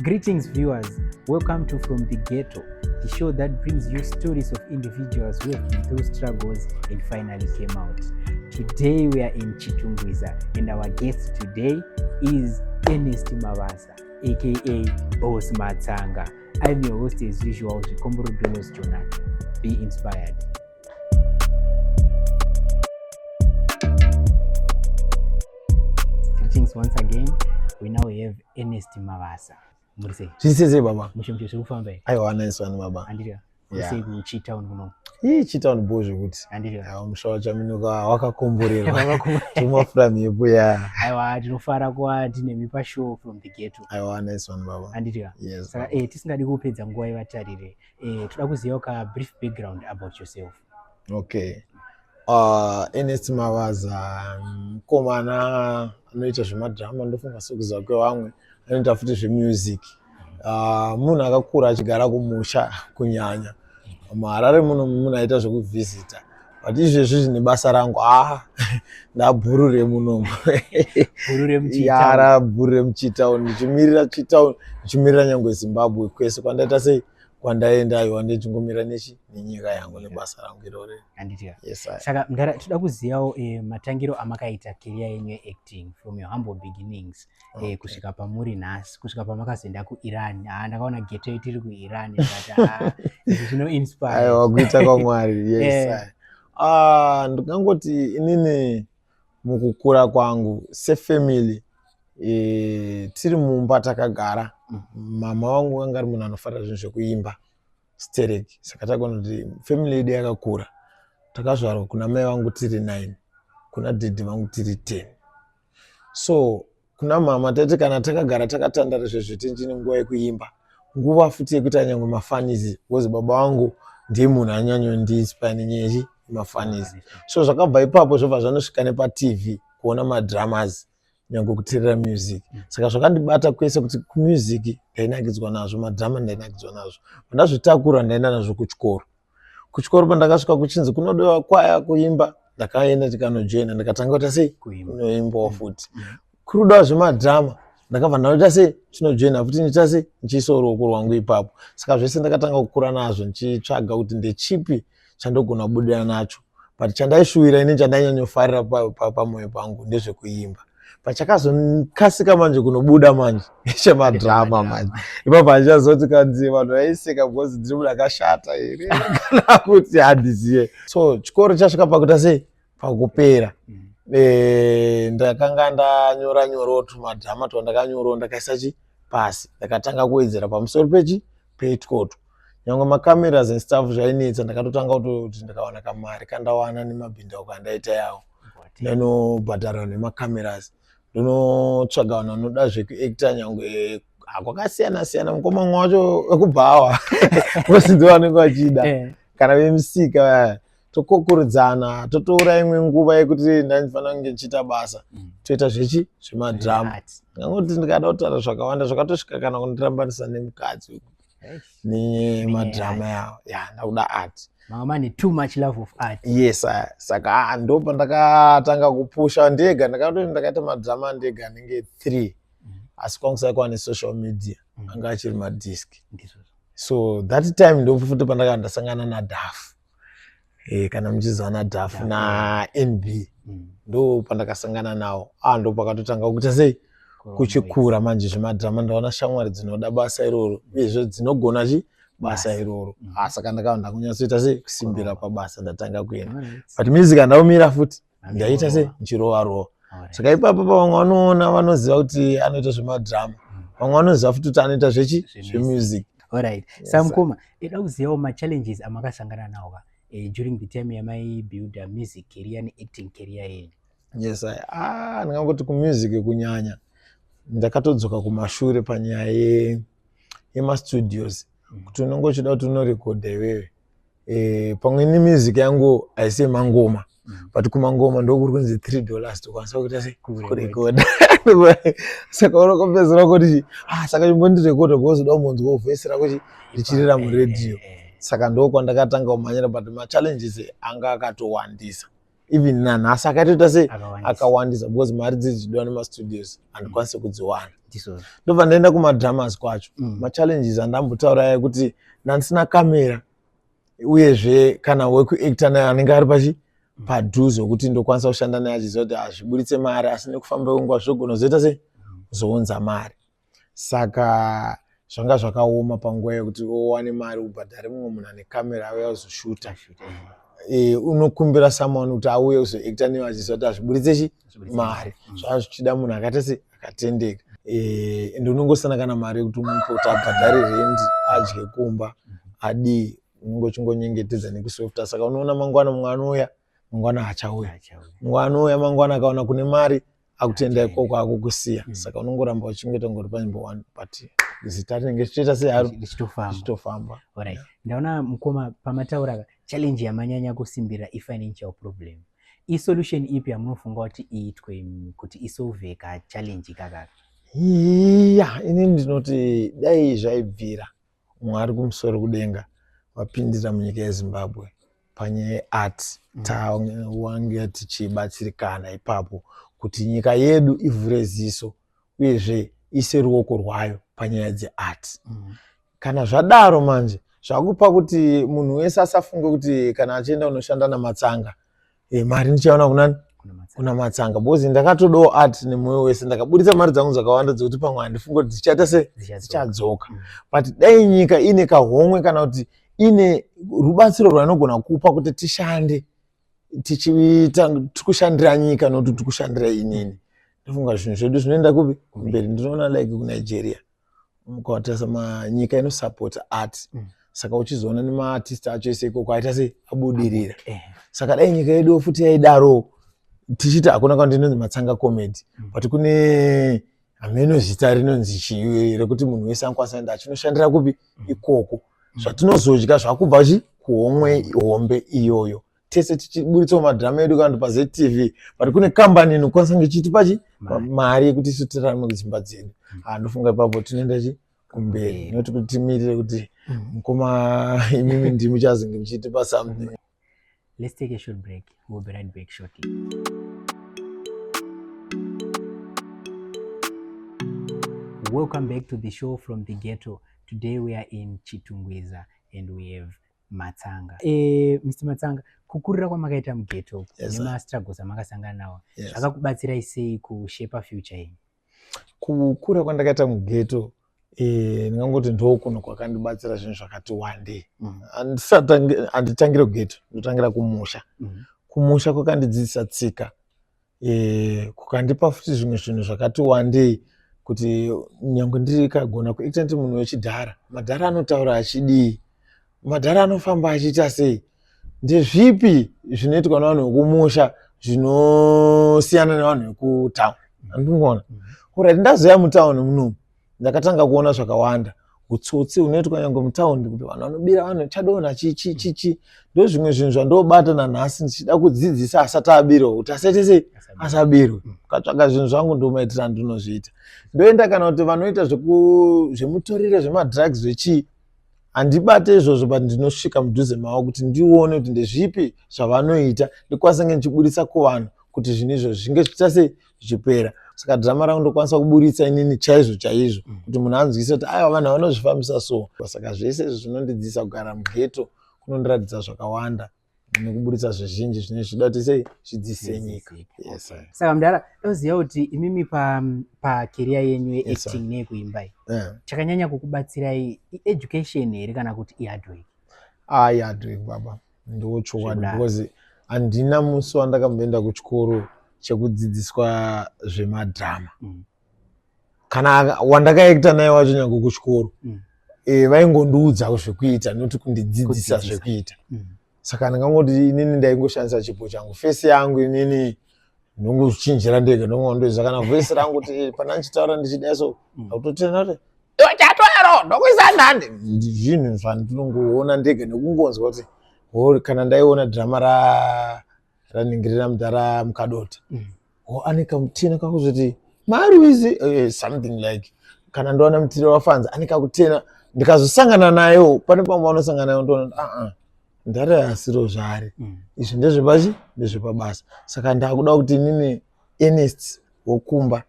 Greetings, viewers. Welcome to From the Ghetto, the show that brings you stories of individuals who have been through struggles and finally came out. Today, we are in Chitungwiza, and our guest today is Ernest Mavasa, aka Boss Matsanga. I'm your host, as usual, Zvikomboru Dolos Jonathan. Be inspired. Greetings once again. We now have Ernest Mavasa. Muri sei? Zviri sei baba? Mushe mushe zviri kufamba here? Aiwa nice one baba. Handiti muri sei kuChitown kuno? Ii Chitown bho zvekuti. Handiti. Aiwa musha waChaminuka wakakomborerwa. Tumafura mhepo ya. Aiwa tinofara kuva tinemi pashow from the ghetto. Aiwa nice one baba. Handiti. Yes. Saka eh tisingadi kupedza nguva yevatariri. Eh toda kuziva ka brief background about yourself. Okay. Ernest Mavaza mukomana anoita zvemadhirama ndofunga sekuziva kwevamwe anoita futi zvemusic. Munhu akakura achigara kumusha kunyanya muHarare muno munhu aita zvekuvhizita but izvezvi zvine basa rangu ah ndabhurure munomu yara bhurure muchitown ndichimirira chitown ndichimirira nyangwe Zimbabwe kwese kwandaita sei kwandaenda aiwa ndichingomira nechi nenyika yangu nebasa rangu irori. Handiti ka? Yes, I. Saka mdara toda kuzivawo eh, matangiro amakaita career yenyu yeacting from your humble beginnings eh, Okay. kusvika pamuri nhasi kusvika pamakazoenda kuIran. Ah, ndakaona ghetto itiri kuIran ndikati ah, izvi zvino inspire. Aiwa kuita kwaMwari. Yes. Eh. I. Ah, ndingangoti inini mukukura kwangu sefamily e, tiri mumba takagara mama vangu vanga ari munhu anofarira zvinhu zvekuimba stereki saka tagona kuti family yedu yakakura takazvarwa kuna mai vangu tiri 9 kuna dhidhi vangu tiri 10 so kuna mama taiti kana takagara takatandara zvezvo tinchine nguva yekuimba nguva futi yekuita nyangwe mafanizi because baba vangu ndiye munhu anyanyondiinspire nenyaya yechi mafanizi so zvakabva ipapo zvobva zvanosvika nepatv kuona madramas nyangwe kuteerera music saka zvakandibata kwese kuti kumusic ndainakidzwa nazvo madrama ndainakidzwa nazvo pandazvitakura ndaenda nazvo kuchikoro kuchikoro pandakasvika kuchinzi kunodiwa kwaya kuimba ndakaenda tikanojoina ndikatanga kuita sei kunoimbawo futi kurudawo zvemadhirama ndakabva ndaita sei chinojoina futi ndiita sei ndichiisawo ruoko rwangu ipapo saka zvese ndakatanga kukura nazvo ndichitsvaga kuti ndechipi chandogona kubudira nacho but chandaishuwira ini chandainyanyofarira pamwoyo pangu ndezvekuimba pachakazokasika manje kunobuda manje chemadhirama manje ipapo handichazoti kanzi vanhu vaiseka because ndiri munhu akashata here kana kuti handizive so chikoro chasvika pakuita sei pakupera mm. eh, ndakanga ndanyora nyorawo tumadhirama twandakanyorawo ndakaisa chi pasi ndakatanga kuwedzera pamusoro pechi peitwoto nyangwe macameras and stuff zvainetsa ndakatotanga kutoti ndakawana kamari kandawana nemabhindauko andaita yawo ndinobhadhara nemacameras ndinotsvaga vanhu vanoda zvekuacta nyangwe kwakasiyana siyana mukoma mumwe wacho wekubhawa vose ndo vanenge vachida eh. kana vemusika vaya tokokorodzana totora imwe nguva yekuti ndanifanira kunge ndichiita basa mm. toita zvechi zvemadhirama ndangoti ndikada kutaura zvakawanda zvakatosvika kana kundirambanisa nemukadzi nemadhirama yawo ya ndakuda art manga mane too much love of art yes saka ah, ndo pandakatanga kupusha ndega ndakatoti ndakaita madhirama ndega anenge three mm. asi kwangu sai kwane social media mm. anga achiri madisk so that time ndofuti pandakanga ndasangana nadhafu e, kana muchiziva nadhafu nanb mm. ndo pandakasangana nawo ah ndo pakatotanga kuita sei kuchikura manje zvemadhirama ndaona shamwari dzinoda basa iroro uyezve dzinogona chi basa iroro mm. ah, saka ndakava ndakunyatsoita sei kusimbira pabasa ndatanga kuenda but music handaumira futi ndaita sei ndichirova rova saka ipapo pavamwe vanoona vanoziva kuti anoita zvemadhirama mm. vamwe vanoziva futi kuti anoita zvechi zvemusic alright samukoma ida kuzivawo machallenges amakasangana nawo ka eh, during the time yamaibuilda music career neacting career yenyu yes ah, ndingangoti kumusic kunyanya ndakatodzoka kumashure panyaya yemastudios mm. kuti unenge uchida kuti unorekodha iwewe eh, pamwe nemusic yangu haisi yemangoma mm. but kumangoma ndokuri kunzi $3 tokwanisa kuita sei kurekodha saka unokopedzera kuti ah, saka chimbondirekodha because uda kumbonzwa vhesi rako richirira muredhiyo eh, eh, eh. saka ndokwandakatanga kumhanyira but machallenges anga akatowandisa. Even nanhasi akatoita sei, akawandisa, because mari dzichidiwa nemastudios handikwanisi kudziwana. Ndobva ndaenda kumadramas kwacho. Machallenges andambotaura aya ekuti ndandisina kamera, uyezve kana wekuacta naye anenge ari pachi padhuze wekuti ndokwanisa kushanda naye achiziva kuti hazviburitse mari, asi nekufamba kwenguva zvogona zoita sei, zounza mari. Saka zvanga zvakaoma panguva yekuti uwane mari ubhadhare mumwe munhu ane kamera auya kuzoshuta. Unokumbira someone kuti auye kuzoacta newe achiziva kuti hazviburitse chi mari. Zvava zvichida munhu akaita se akatendeka, ende unongosana kana mari yekuti umupe kuti abhadhare rendi, adye kumba, adii. Unenge uchingonyengetedza nekusofta. Saka unoona mangwana mumwe anouya, mangwana haachauya, mumwe anouya mangwana akaona kune mari akutenda ikoko akukusiya. Saka unongoramba uchingoita ngori panzvimbo one, but zita rinenge richitoita seharo richitofamba. Alright. Ndaona mukoma pamataura challenge yamanyanya kusimbirira ifinancial problem. Isolution ipi yamunofunga kuti iitwe kuti isolve kachallenge ikakaka? Ya, ini ndinoti dai zvaibvira Mwari kumusoro kudenga vapindira munyika yeZimbabwe panyaya yeart, tawange tichibatsirikana ipapo kuti nyika yedu ivhure ziso uyezve ise ruoko rwayo panyaya dzeart. Kana zvadaro manje zvakupa kuti munhu wese asafunge kuti kana achienda unoshanda naMatsanga, mari ndichaona kunani, kuna Matsanga, because ndakatodawo art nemwoyo wese. Ndakaburitsa mari dzangu dzakawanda dzekuti pamwe handifunge kuti dzichaita se dzichadzoka. But dai nyika ine kahomwe kana kuti ine rubatsiro rwainogona kupa kuti tishande tichiita tikushandira nyika, nokuti tikushandira inini, ndofunga zvinhu zvedu zvinoenda kupi, kumberi. Ndinoona like kuNigeria, mukatarisa manyika inosapota art, saka uchizoona nemaartist acho ese ikoko aita sei, abudirira. Saka dai nyika yedu futi yaidaro, tichiti hakuna kwandi inonzi Matsanga Comedy, but kune hameno zita rinonzi chii rekuti munhu wese anokwanisa enda achinoshandira kupi ikoko. Zvatinozodya zvakubva chi kuhomwe hombe iyoyo, tese tichiburitsawo madhirama edu kana paZTV, but kune kambani inokwanisa kunge ichitipa chi mari yekuti isu tirarame kudzimba dzedu. Ndofunga ipapo tinoenda chi kumberi, noti kuti timirire kuti mukoma imimi ndimi chazenge muchitipa something. Let's take a short break. We'll be right back shortly. Welcome back to the show From the Ghetto. Today we are in Chitungwiza and we have Matsanga. Mr. Matsanga, kukurira kwamakaita mughetto nemastruggles amakasangana nawo zvakakubatsirai sei kushepa future yenyu? Kukura kwandakaita mughetto, ndingangoti ndokuno kwakandibatsira zvinhu zvakati wandei. Handitangire kughetto, ndotangira kumusha. Kumusha kwakandidzidzisa tsika, kukandipa futi zvimwe zvinhu zvakati wandei, kuti nyange ndikagona kuita nditi munhu wechidhara, madhara anotaura achidii, madhara anofamba achiita sei, ndezvipi zvinoitwa nevanhu vekumusha zvinosiyana nevanhu vekutauni, andingoona. Alright, ndazoya mutauni munomu, ndakatanga kuona zvakawanda, utsotsi hunoitwa nyange mutaundi, kuti vanhu vanobira vanhu, chadonha chi chi chi chi. Ndo zvimwe zvinhu zvandobata nanhasi ndichida kudzidzisa asati abirwa kuti asaite sei, asabirwe. Ukatsvaga zvinhu zvangu, ndomaitira andinozviita, ndoenda kana kuti vanoita zvemutoriro, zvemadrugs, zvechii, handibate izvozvo, but ndinosvika mudhuze mavo kuti ndione kuti ndezvipi zvavanoita, ndikwanise nge ndichiburitsa kuvanhu kuti zvinhu izvozvo zvinge zvichiita sei, zvichipera. Saka dhirama rangu ndokwanisa kuburitsa inini chaizvo chaizvo kuti munhu anzwise kuti aiwa, vanhu vanozvifambisa so. Saka zvese izvo zvinondidzidzisa kugara mughetto, kunondiratidza zvakawanda nekuburitsa zvizhinji zvinenge zvichida kuti sei zvidzidzise nyika. Yes, sir. Saka mudhara, toziva kuti imimi pacareer yenyu yeacting neyekuimba iyi, chakanyanya kukubatsirai ieducation here kana kuti ihard work? Ah, ihard work baba, ndo chokwadi, because handina musi wandakamboenda kuchikoro chekudzidziswa zvemadhirama. Kana wandakaekta naye wacho nyange kuchikoro, vaingondiudza zvekuita, noti kundidzidzisa zvekuita. Saka ndingangoti inini ndaingoshandisa chipo changu, face yangu inini ndongochinjira ndega, ndongondoisa kana voice rangu kuti pana ndichitaura ndichidai so, akutotenda kuti iwe chatoero ndokuisa nhande. Zvinhu zvandinongoona ndega nekungonzwa kuti kana ndaiona dhirama raningirira mudhara Mukadota, o ane kamutena kakuzoti maruizi, something like kana ndoona mutire wafanza ane kakutena, ndikazosangana nayo pane pamwe vanosangana nayo, ndoona kuti aa. Ndara asiro zvaari. Izvi ndezvepachi ndezvepabasa. Saka ndakuda kuti inini Ernest wokumba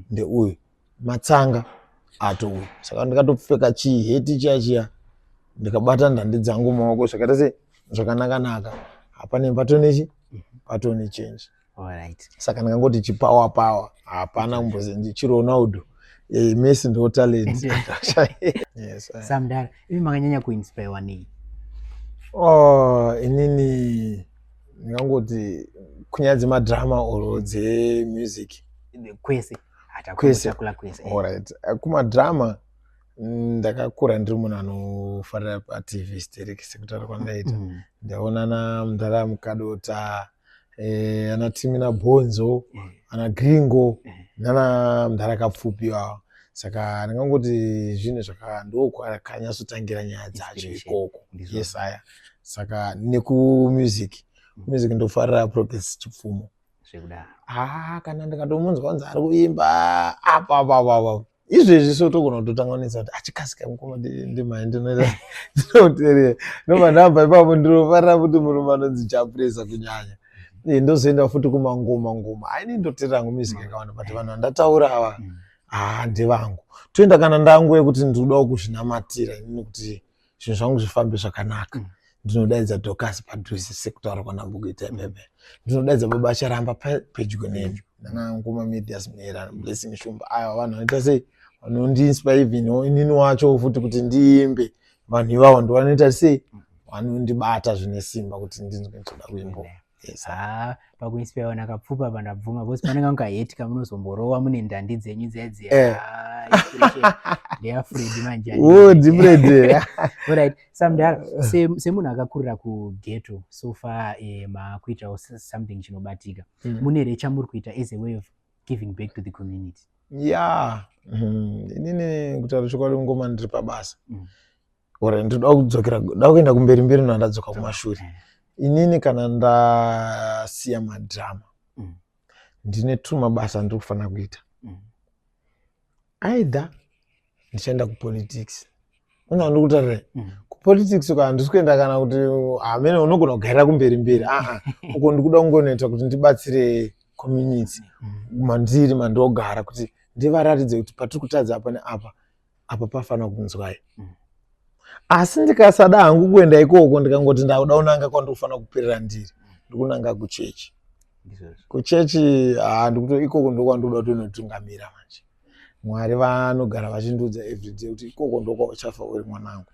ndeuyu, Matsanga atouyu. Saka ndikatopfeka chiheti chiya chiya, ndikabata ndandi dzangu mumaoko zvakaita sei, zvakanaka-naka, hapane patonechi patone change. Alright. Saka ndikangoti chipower power, hapana kumbozi ndichiRonaldo, Messi ndo talent. Yes. Samdara, imi makanyanya kuinspirewa nei? Oh, inini ndingangoti kunyaya dzemadrama or dzemusic? Kwese. Kwese. Hatakula kwese. Alright, kumadrama, ndakakura ndiri munhu anofarira paTV sterek, sekutaura kwandaita. Ndaona na mudhara Mukadota, ana Timina Bhonzo, ana Gringo, nana mudhara Kapfupi ava. Saka ndingangoti zvinhu zvaka ndokwakanyatsotangira nyaya dzacho Inspiration. ikoko. Ndizvo. Yes, aya. Saka nekumusic, music ndofarira Progress Chipfumo. Zvekudaro. Ah, kana ndikatomunzwa kunzi ari kuimba apa apa apa apa izvezvi, so togona kutotanganisa kuti achikasika mukoma, ndimhai ndinoita ndinoteerera, ndobva ndabva ipapo. Ndinofarira futi murume anonzi Chapresa kunyanya. Ndozoenda futi kumangoma ngoma aini, ndoteerera hangu music yakawanda, but vanhu vandataura ava, ah, ndevangu. Toenda kana ndangu yekuti ndinodawo kuzvinamatira inini kuti zvinhu zvangu zvifambe zvakanaka, ndinodaidza Dorcas padhuze, sekutaura kwandambokuita ibebe. Ndinodaidza Baba Charamba pedyo neni, nana Ngoma Medias Mera, Blessing Shumba. Aya vanhu vanoita sei, vanondiinspire even inini wacho futi kuti ndiimbe. Vanhu ivavo ndo vanoita sei, vanondibata zvine simba kuti ndinzwe ndichoda kuimba. Yes. Ah, pakuinspirewa naKapfupa pandabvuma, because panenge mukaheti kamunozomborowa mune ndandi dzenyu dzedzi. Ah, inspiration ndeyaFred manje. Oh, ndiFred. Alright, samdara, semunhu akakurira kughetto, so far makuitawo something chinobatika, mune here chamuri kuita as a way of giving back to the community? Ya, inini kutaura chokwadi, ngoma ndiri pabasa. Ora ndinoda kudzokera, da kuenda kumberi mberi, ndadzoka kumashure. Inini kana ndasiya madhirama, ndine two mabasa andiri kufanira kuita. Either ndichaenda kupolitics, una ndikutaurira, kupolitics uko handisi kuenda kana kuti hamene unogona kugarira kumberi mberi, aa, uko ndikuda kungonoita kuti ndibatsire community mandiri mandogara, kuti ndivaratidze kuti patiri kutadza apa neapa apa pafanira kunzwai. Asi ndikasada hangu kuenda ikoko, ndikangoti ndakuda kunanga kwandikufanira kuperera, ndiri ndikunanga kuchechi. Ndizvozvo. Kuchechi, ah, ndikuto ikoko ndokwandinoda kutonotungamira manje. Mwari vanogara vachindiudza everyday kuti ikoko ndokwauchafa uri, mwanangu.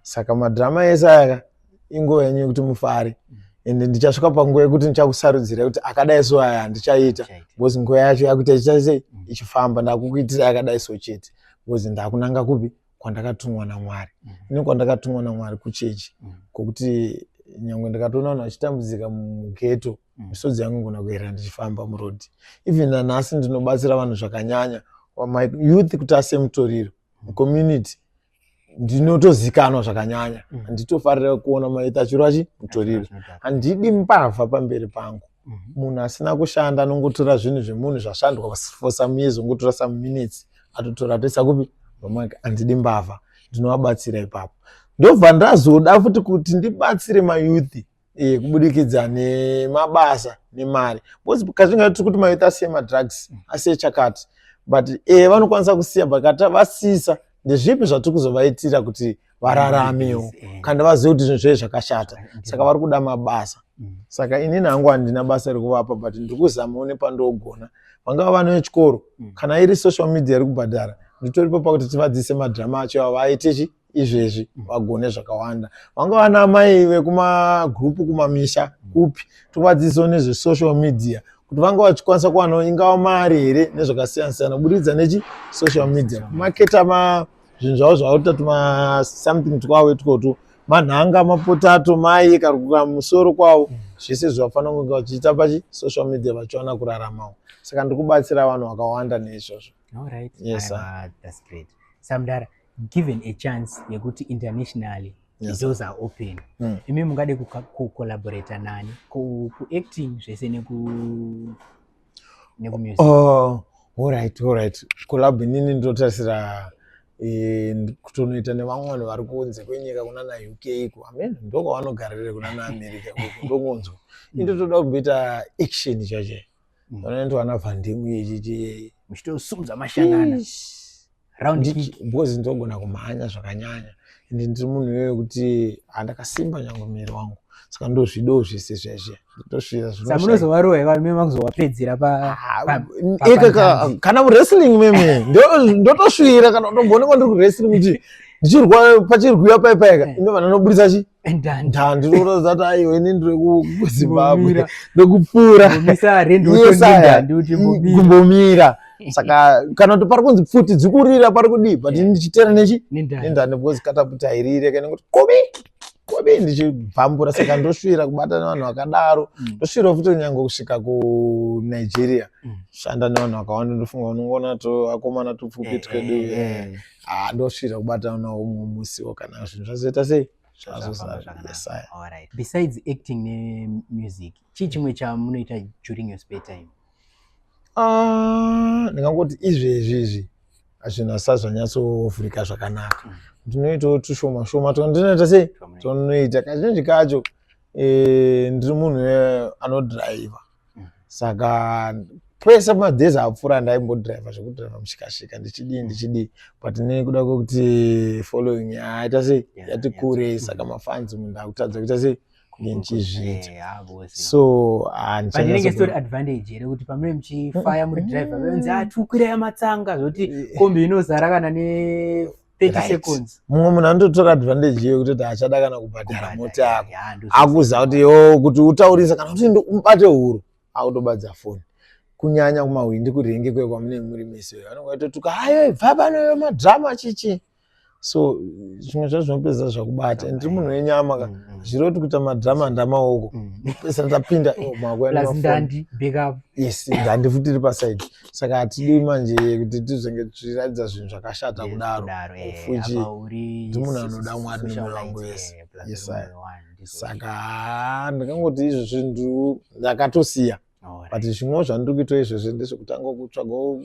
Saka madhirama ese aya inguva yenyu yekuti mufare, ende ndichasvika panguva yekuti ndichakusarudzira kuti akadai so aya handichaita, Chaita. because nguva yacho yakuita ichiita sei, ichifamba. Ndakukuitira akadai so chete because ndakunanga kupi kwandakatumwa naMwari. Ini kwandakatumwa naMwari kuchechi, kwokuti nyangwe ndikatoona vanhu vachitambudzika mughetto, misodzi yangu ingona kuyerera ndichifamba murodhi. Even nanhasi ndinobatsira vanhu zvakanyanya, my youth, kuti asiye mutoriro mucommunity. Ndinotozikanwa zvakanyanya. Handitofarira kuona mayouth achirwa chi mutoriro. Zvinodhaka. Handidi mbavha pamberi pangu. Munhu asina kushanda, anongotora zvinhu zvemunhu zvashandwa for some years, ongotora some minutes, atotora, atoisa kupi pamake. Handidi mbavha, ndinovabatsira ipapo. Ndobva ndazoda futi kuti ndibatsire mayouth kubudikidza nemabasa nemari, because kazhinji tiri kuti mayouth asiye madrugs, asiye chakati, but vanokwanisa kusiya, but kata vasisa, ndezvipi zvatiri kuzovaitira kuti vararamewo, kana vazive kuti zvinhu zvee zvakashata? Saka vari kuda mabasa. Saka inini hangu handina basa rekuvapa, but ndiri kuzamawo nepandogona. Vangava vana vechikoro, kana iri social media iri kubhadhara, nditoripo pakuti tivadzise madhirama acho avo vaite chi izvezvi, vagone zvakawanda. Vangava vana amai vekumagurupu kumamisha kupi, tovadzidzisawo nezvesocial media kuti vanga vachikwanisa kuwanawo ingava mari here nezvakasiyana siyana kubudikidza nechi social media, kumaketa ma zvinhu zvavo zvavakuita, tuma something twavo itwotu, manhanga, mapotato, mai karuka musoro kwavo, zvese zvavafanira kunge vachiita pachi social media, vachiwana kuraramawo. Saka ndiri kubatsira vanhu vakawanda neizvozvo. Alright. Yes, sir. Aiwa, that's great. Samdara, given a chance yekuti internationally the doors are open, imi mungade kucollaborata nani kuacting zvese nekumusic? Oh, alright. Collab, inini ndinotarisira Kutonoita nevamwe vanhu vari kunze kwenyika kunana UK iko, amen, ndokwavanogarire kunana America ikoko, ndokunzwa indotoda kumboita action chache. Vanoenda vana Vhandimu yechichi. Muchitosumudza mashanana, round kick. Because ndogona kumhanya zvakanyanya, ende ndiri munhu iyoyo kuti handakasimba nyange muviri wangu, saka ndozvidawo zvese zvezve, ndosvira. Saka munozovarowa iva meme makuzovapedzera pa Eka kana muwrestling meme ndotosvira, kana utomboonekwa ndiri kuwrestling kuti ndichirwa, pachirwiwa paipaika, ino vanhu vanoburitsa chi ndandi. Ndandi ndinoratidza kuti aiwa, ini ndiri kuZimbabwe. Kumbomira. Ndokupfuura. Mbomisa rendi. Yes, aya. Ndandi kuti mbomira. Kumbomira. Saka kana kuti pari kunzi pfuti dzikurira, pari kudii, but ini ndichitera nechi nendandi. Nendandi, because kataputi hairire kana kuti kobi kobi ndichibvambura. Saka ndosvira kubata nevanhu vakadaro. Ndosvira futi kunyange kusvika kuNigeria, shanda nevanhu vakawanda. Ndofunga unongoona to akomana tupfupi twedu. Ah, ndosvira kubata nawo umwe musiwo kana zvinhu zvazoita sei, Zvafamba zvakanaka. Yes, aya. Alright. Besides acting nemusic, chii chimwe chamunoita during your spare time? Ah, ndingangoti izvezvi izvi zvinhu hazvisati zvanyatsovhurika zvakanaka. Ndinoitawo tushoma shoma twandinoita sei, Twamunoita. tonoita kazhinji kacho. Ndiri munhu anodhiraivha. Saka pese madhezi apfuura ndaimbodhiraivha, zvekudhiraivha mushikashika, ndichidii ndichidii, but nekuda kwekuti following yaita sei, yati kurei, saka mafans munhu akutadza kuita sei, kunge ndichizviita. Ah, boss. So But inenge story advantage here kuti pamunenge muchifaya muri driver, vanzi, ah, tikwirai matsanga, zvokuti kombi inozara kana ne 30 seconds. Mumwe munhu anototora advantage iyo kutoti haachada kana kubhadhara mota yako. Yeah, Akuziva kuti yo kuti utaurisa kana kuti umubate huro, akutobadza foni. Kunyanya kumahwindi kurenge kwe kwamunenge muri mese, vanenge vaitotuka, ayo ibva pano, yo madhirama chichi. So zvimwe zvacho zvinopedzisa zvakubata. Ndiri munhu wenyama ka, zviroti kuita madhirama ndamaoko, pesa tapinda maoko. Plus ndandi backup. Yes, ndandi futi iri pasaidi, saka hatidi manje kuti tizenge tichiratidza zvinhu zvakashata kudaro. Fuchi ndi munhu anoda Mwari nemwoyo wangu wese. Yes, saka haa, ndingangoti izvozvi ndakatosiya, but zvimwewo zvandiri kuita izvozvi ndezvekutanga kutsvagawo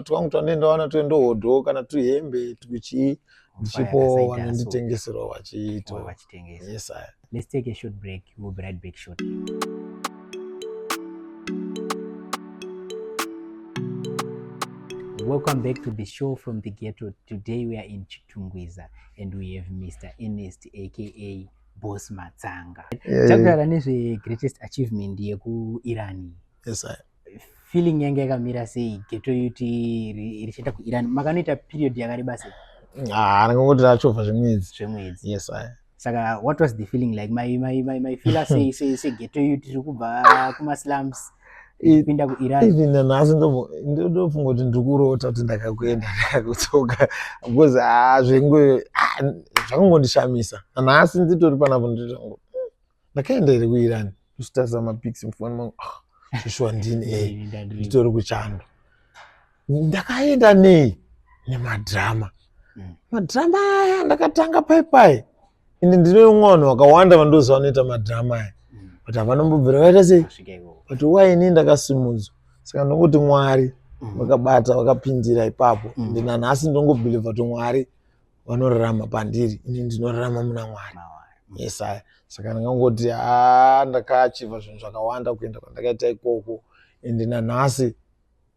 twangu twandendawana, tuendohodho kana tuhembe tuchii, ndichipo vanonditengeserawo vachiitawo. Vachitengesa. Yes, aya. Let's take a short break. We'll be right back shortly. Welcome back to the show From the Ghetto. Today we are in Chitungwiza and we have Mr. Ernest, aka Boss Matsanga. Takutaura nezve greatest achievement yekuIran. Yes, aya. Feeling yange yakamira sei, ghetto youth richienda kuIran? Makanoita period yakareba sei? Ah, ndingangoti rachovha zvemwedzi. Zvemwedzi. Yes, aya. Saka what was the feeling like? Maifeela sei sei ghetto youth riri kubva kumaslums kupinda kuIran? Even nanhasi ndofunga kuti ndiri kurota kuti ndakakuenda ndakakutsoka, because ah, zvengo ah, zvakangondishamisa. Nanhasi nditori panapo, nditotango, ndakaenda here kuIran? Ndichitarisa mapics mufoni mangu, ah, zvishuwa ndini nditori kuchando, ndakaenda nei nemadhirama. Madhirama aya ndakatanga pai pai, ende ndine umwe vanhu vakawanda vandoziva vanoita madhirama aya, but havanombobvira vaita sei, Kusvika ikoko. But waini ndakasimudzwa. Saka ndongoti Mwari vakabata, vakapindira ipapo. Ende nanhasi ndongobhilivha kuti Mwari vanorarama pandiri, ini ndinorarama muna Mwari. Mawari. Yes, aya. Saka ndingangoti haa, ndakaachivha zvinhu zvakawanda kuenda kwandakaita ikoko, ende nanhasi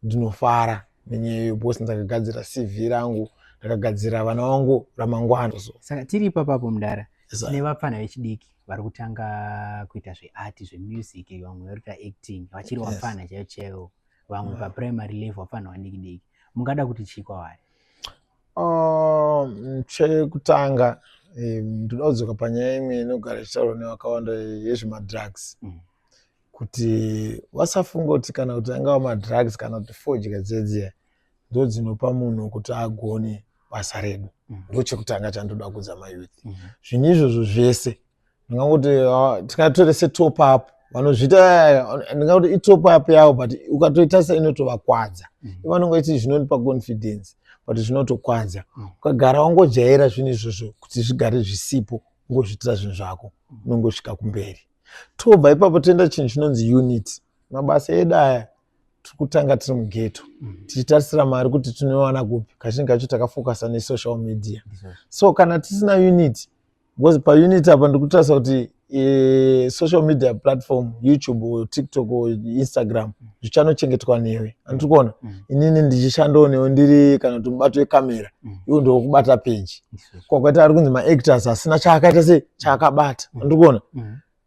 ndinofara nenyaya iyoyo, because ndakagadzira CV rangu, ndakagadzira vana vangu ramangwana. So Saka tiri ipapapo, mudara, yes, tine vapfana vechidiki vari kutanga kuita zveart, zvemusic, vamwe vari kuita acting vachiri vapfana chaivo chaivo, vamwe paprimary level, vapfana vadiki diki. Mungada kuti chii kwavari? Chekutanga, ndoda kudzoka panyaya imwe inogara ichitaurwa nevakawanda yezvemadrugs, kuti vasafunga kuti kana kuti angava madrugs kana kuti fodya dzedziya ndo dzinopa munhu kuti agone basa redu. Ndo chekutanga chandoda kuudza mayouth. Zvinhu izvozvo zvese ndingangoti tingatore setop up, vanozviita ndingangoti itop up yavo, but ukatoitarisa inotovakwadza. Ivanonga iti zvinonipa confidence, but zvinotokwadza. Ukagara wangojaira zvinhu izvozvo kuti zvigare zvisipo, ungozviitira zvinhu zvako, unongosvika kumberi. Tobva ipapo toenda chinhu chinonzi unity. Mabasa edu aya Tiri kutanga tiri mughetto, tichitarisira mari kuti tinoiwana kupi. Kazhinji kacho takafocusa nesocial media. So kana tisina unity, because paunity apa ndiri kutarisa kuti social media platform, YouTube, TikTok, Instagram, zvichanochengetwa newe, andiri kuona? Inini ndichishandawo newe, ndiri kana kuti mubato wekamera, iwo ndokubata page. Kwakaita ari kunzi maactors asina chaakaita, sei chaakabata, andiri kuona?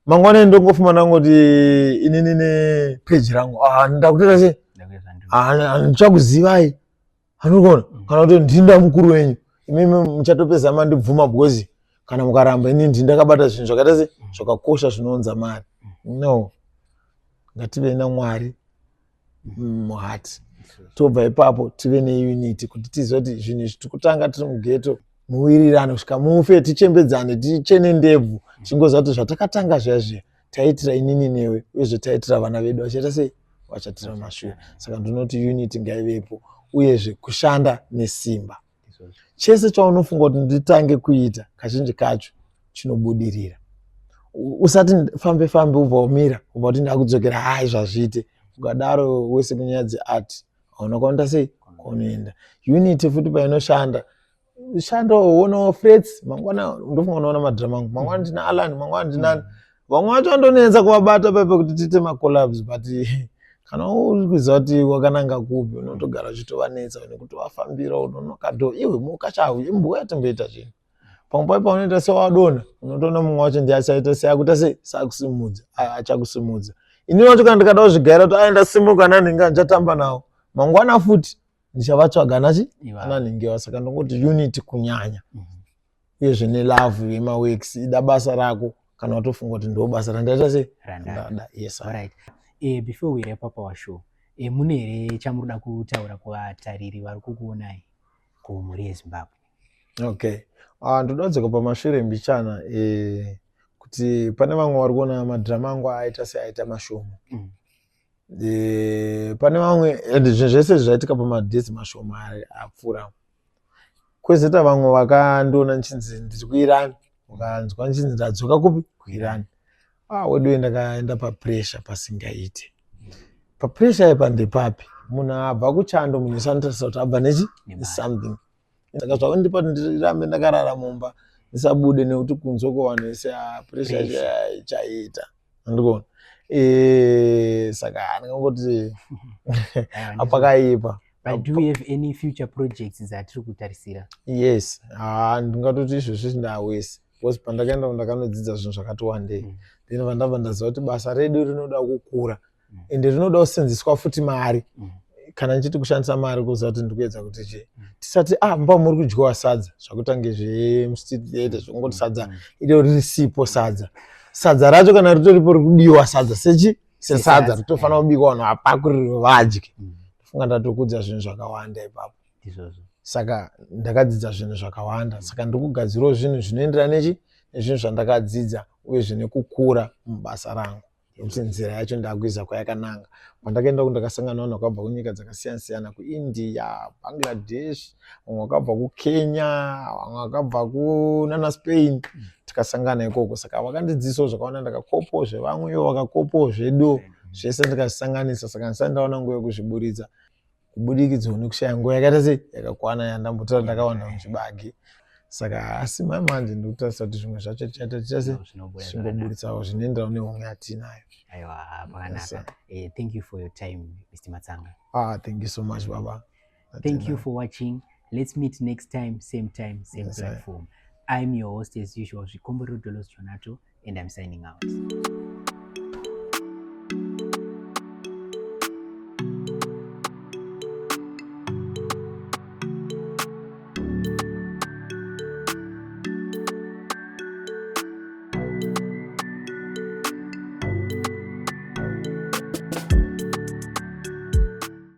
Mangwana ndongofuma ndangoti inini nepage rangu, ah, ndakutoita sei, handichakuzivai, andiri kuona? Kana kuti ndinda mukuru wenyu, imimi muchatopedza mandibvuma, because kana mukaramba, inini ndindakabata zvinhu zvakaita se zvakakosha zvinounza mari. No, ngative naMwari muheart, tobva ipapo tive neunity kuti tizive kuti zvinhu izvi tiri kutanga tiri mughetto, muwirirano kusvika mufe, tichembedzane, tichene ndebvu, tichingoziva kuti zvatakatanga zviya zviya taitira inini newe, uyezve taitira vana vedu vachaita sei, vachatira mashure. Saka ndinoti unity ngaivepo, uyezve kushanda nesimba. Chese chaunofunga kuti nditange kuita, kazhinji kacho chinobudirira. Usati fambe fambe ubva umira, ubva kuti ndakudzokera, hai, zvazviite. Ukadaro wese kunyaya dzeart hauna kuenda sei kwaunoenda. Unity futi painoshanda, shanda uonawo frets. Mangwana ndofunga unoona madhirama angu, mangwana ndina Alan, mangwana ndinani. Vamwe vacho vandonetsa kuvabata paipa kuti tiite macollabs, but kana uri kuziva kuti wakananga kupi, unotogara uchitovanetsa nekutovafambira, unonoka do iwe mukachawi imbuya timboita zvinhu. Pamwe pai paunoita sewadonha, unotoona mumwe wacho ndiye achaita seakuita sei, seakusimudza, achakusimudza. Inini wacho kana ndikada kuzvigaira kuti aenda simuka nanhingi, ndichatamba nawo mangwana futi, ndichavatsvaga nachi ananhingiwa. Saka ndongoti unity kunyanya, uyezve nelove yemaworks. Ida basa rako kana watofunga kuti ndo basa randaita sei, randada. Yes. Alright. Before we wrap up our show, mune here chamunoda kutaura kuvatariri vari kukuonai, kumhuri yeZimbabwe? Okay, ndoda kudzoka pamashure mbichana, kuti pane vamwe vari kuona madhirama angu aita seaita mashoma. Pane vamwe, and zvinhu zvese zvaitika pamadays mashoma apfuura, kwezoita vamwe vakandiona nchinzi ndiri kuIran, ukanzwa nchinzi ndadzoka kupi, kuIran. Ah, weduwe, ndakaenda papressure pasingaite. Papressure ipa ndepapi? Munhu abva kuchando, munhu wese anotarisa kuti abva nechi something. Saka zvakundipa kuti ndirambe ndakarara mumba, ndisabude, nekuti kunze uko vanhu vese, ah, pressure ichaita, andikuona? Saka ndingangoti apakaipa. But do we have any future projects dzatiri kutarisira? Yes, ha, ndingatoti izvozvi ndawesi, because pandakaenda ndakanodzidza zvinhu zvakati wandei. Then vandabva ndaziva kuti basa redu rinoda kukura, ende rinoda kusenzeswa futi mari. Kana ndichiti kushandisa mari, kuziva kuti ndikuedza kuti chii, tisati, ah, mumba muri kudyiwa sadza zvakutange zvemustreet theatre, zvongoti sadza iro risipo, sadza racho kana ritoripo, riri kudiwa sadza sechi sesadza, ritofanira kubikwa, vanhu vapakurirwe vadye. Funga ndatokudza zvinhu zvakawanda ipapo. Saka ndakadzidza zvinhu zvakawanda, saka ndiri kugadzirawo zvinhu zvinoenderana nechi nezvinhu zvandakadzidza, uyezve nekukura mubasa rangu, nekuti nzira yacho ndakuiza kwayakananga. Pandakaenda ku ndakasangana navanhu vakabva kunyika dzakasiyana siyana, kuIndia, Bangladesh, vamwe vakabva kuKenya, vamwe vakabva kunana Spain, tikasangana ikoko. Saka vakandidzidzisawo zvakawanda, ndakakopawo zvevamwe, ivo vakakopawo zvedu, zvese ndikazvisanganisa. Saka ndisati ndaona nguva yekuzviburitsa kubudikidzawo nekushaya nguva yakaita sei, yakakwana yandambotora, ndakawanda muchibage. Saka asi mai manje ndikutarisa kuti zvimwe zvacho tichaita tichase zvimboburitsawo zvinoenderana nehomwe yatinayo. Aiwa, pakanaka. Thank you for your time, Mr Matsanga. Ah, thank you so much, baba. Thank you for watching. Let's meet next time, same time, same platform. I'm your host as usual, Zvikomborero Dolos Jonato, and I'm signing out.